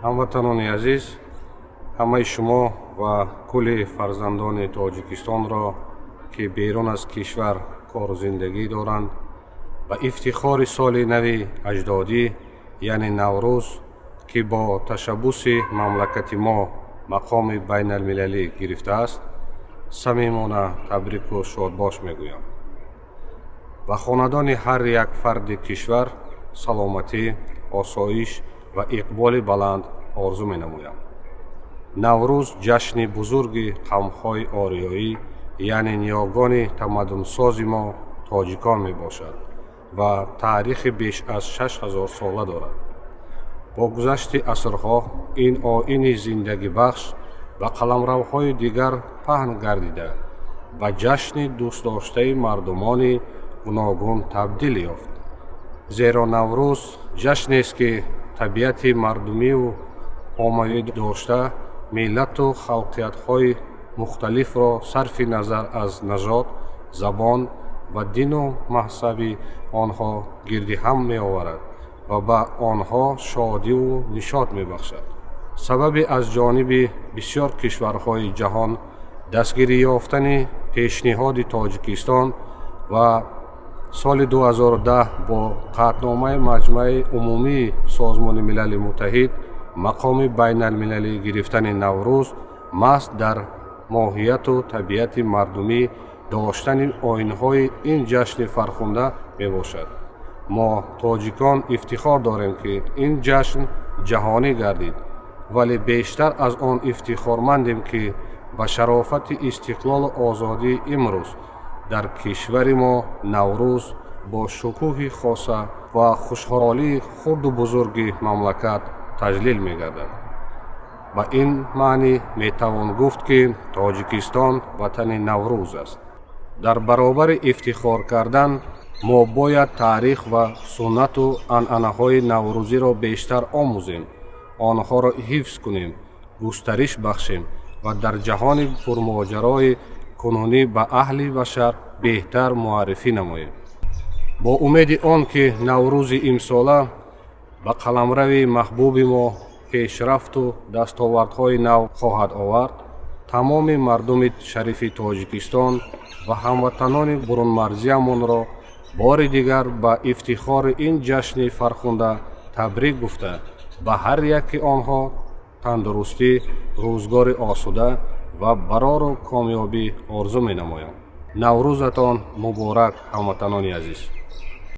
Ҳамватанони азиз, ҳамаи шумо ва кулли фарзандони Тоҷикистонро, ки берун аз кишвар кору зиндагӣ доранд, ба ифтихори соли нави аҷдодӣ, яъне Наврӯз, ки бо ташаббуси мамлакати мо мақоми байналмилалӣ гирифтааст, самимона табрику шодбош мегӯям. Ба хонадони ҳар як фарди кишвар саломатӣ, осоиш ва иқболи баланд орзу менамоям. Наврӯз ҷашни бузурги қавмҳои ориёӣ, яъне ниёгони тамаддунсози мо тоҷикон мебошад ва таърихи беш аз 6000 сола дорад. Бо гузашти асрҳо ин оини зиндагибахш ба қаламравҳои дигар паҳн гардида, ба ҷашни дӯстдоштаи мардумони гуногун табдил ёфт. Зеро Наврӯз ҷашнест, ки табиати мардумиву оммавӣ дошта, миллату халқиятҳои мухталифро сарфи назар аз нажод, забон ва дину мазҳаби онҳо гирди ҳам меоварад ва ба онҳо шодиву нишот мебахшад. Сабаби аз ҷониби бисёр кишварҳои ҷаҳон дастгирӣ ёфтани пешниҳоди Тоҷикистон ва соли 2010 бо қатъномаи Маҷмаи Умумии Созмони Милали Муттаҳид мақоми байналмилалӣ гирифтани Наврӯз маҳз дар моҳияту табиати мардумӣ доштани оинҳои ин ҷашни фархунда мебошад. Мо тоҷикон ифтихор дорем, ки ин ҷашн ҷаҳонӣ гардид, вале бештар аз он ифтихормандем, ки ба шарофати истиқлолу озодии имрӯз дар кишвари мо Наврӯз бо шукӯҳи хоса ва хушҳолии хурду бузурги мамлакат таҷлил мегардад. Ба ин маънӣ метавон гуфт, ки Тоҷикистон ватани Наврӯз аст. Дар баробари ифтихор кардан мо бояд таърих ва суннату анъанаҳои наврӯзиро бештар омӯзем, онҳоро ҳифз кунем, густариш бахшем ва дар ҷаҳони пурмоҷарои кунунӣ ба аҳли башар беҳтар муаррифӣ намоем. Бо умеди он ки Наврӯзи имсола ба қаламрави маҳбуби мо пешрафту дастовардҳои нав хоҳад овард, тамоми мардуми шарифи Тоҷикистон ва ҳамватанони бурунмарзиямонро бори дигар ба ифтихори ин ҷашни фархунда табрик гуфта, ба ҳар яки онҳо тандурустӣ, рӯзгори осуда ва барору комёбӣ орзу менамоям. Наврӯзатон муборак, ҳамватанони азиз!